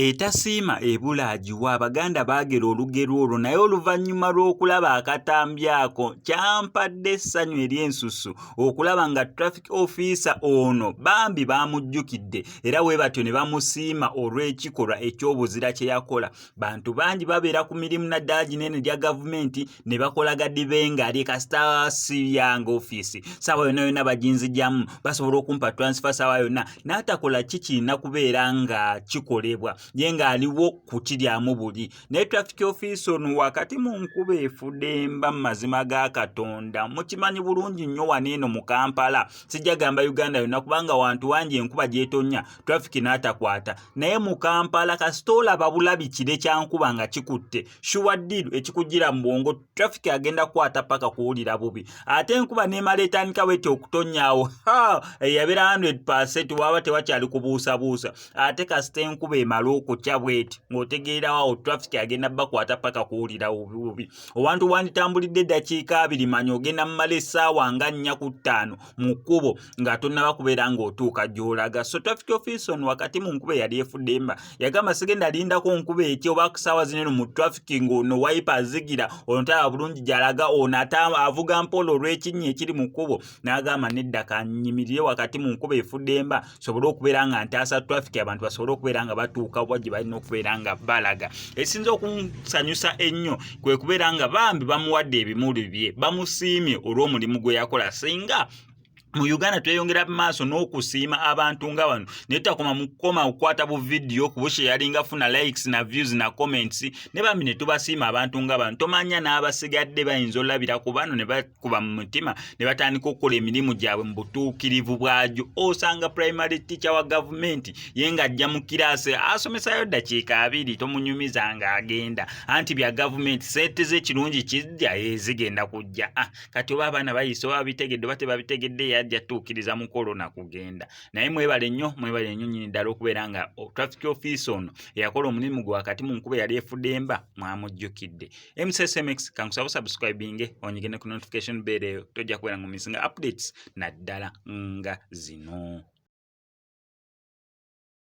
Etasiima ebula agiwa. Abaganda baagera olugero olwo naye oluvannyuma lw'okulaba akatambi ako kyampadde essanyu ery'ensusu okulaba nga traffic officer ono bambi baamujjukidde era bwe batyo ne bamusiima olw'ekikolwa eky'obuzira kye yakola. Bantu bangi babeera ku mirimu naddala gino eno egya gavumenti ne bakola gadibengali kasita si yange ofiisi saawa yonna yonna baginzijamu basobola okumpa transfer saawa yonna n'atakola ki kirina kubeera nga kikolebwa ye ng'aliwo kukiryamu buli. Naye traffic office ono wakati mu nkuba efudemba mu mazima ga Katonda mukimanyi bulungi nnyo wano eno mu Kampala sijja gamba Uganda yonna kubanga wantu wangi enkuba gy'etonnya traffic n'atakwata naye mu Kampala kasita olaba bulabi kire kya nkuba nga kikutte sure deal ekikujjira mu bwongo traffic agenda kukwata paka kuwulira bubi ate enkuba n'emala etandika bweti okutonyaawo eyabeera 100% waba tewakyali kubuusabuusa ate kasita enkuba emala okukya bweti ng'otegeerawo awo traffic agenda bakwata paka kuwulira bubi owantu wanditambulidde eddakiika 20 manya ogenda mumala essaawa nga 4 ku 5 mu kkubo nga tonnaba kubeera ng'otuuka gy'olaga. So traffic officer ono wakati mu nkuba eyali efudde emba yagamba sigenda lindako nkuba eki oba kusaawa zino mu traffic ng'ono wiper azigira ono talaba bulungi gy'alaga ono ate avuga mpola olw'ekinnya ekiri mu kkubo n'agamba nedda kanyimirire wakati mu nkuba efudde emba sobole okubeera nga ntaasa traffic abantu basobole okubeera nga batuuka wa gye balina okubeera nga balaga. Ekisinza okunsanyusa ennyo kwe kubeera nga bambi bamuwadde ebimuli bye bamusiimye olw'omulimu gwe yakola. Singa mu Uganda tweyongera maaso n'okusiima abantu nga bano naye tutakoma mu kukoma okukwata bu vidiyo kubusharinga funa likes na views na comments ne bambi ne tubasiima abantu nga bano tomanya n'abasigadde bayinza olabira ku bano ne bakuba mu mutima ne batandika okukola emirimu gyabwe mu butuukirivu bwagyo. Osanga primary teacher wa gavumenti ye ng'ajja mu kiraasi asomesayo ddakiika 20 tomunyumiza ng'agenda anti bya gavumenti sente z'ekirungi kijja ezigenda kujja. Ah, kati oba abaana bayise oba babitegedde oba tebabitegedde yajja tuukiriza mukolo nakugenda. Naye mwebale nnyo mwebale nnyo nnyini ddala okubeera nga traffic officer ono eyakola omulimu gwe wakati mu nkuba eyali efudde emba mwamujjukidde. MCSMX kankusaba subscribing onyige ne ku notification bell eyo tojja kubeera ng'omissinga updates naddala nga zino.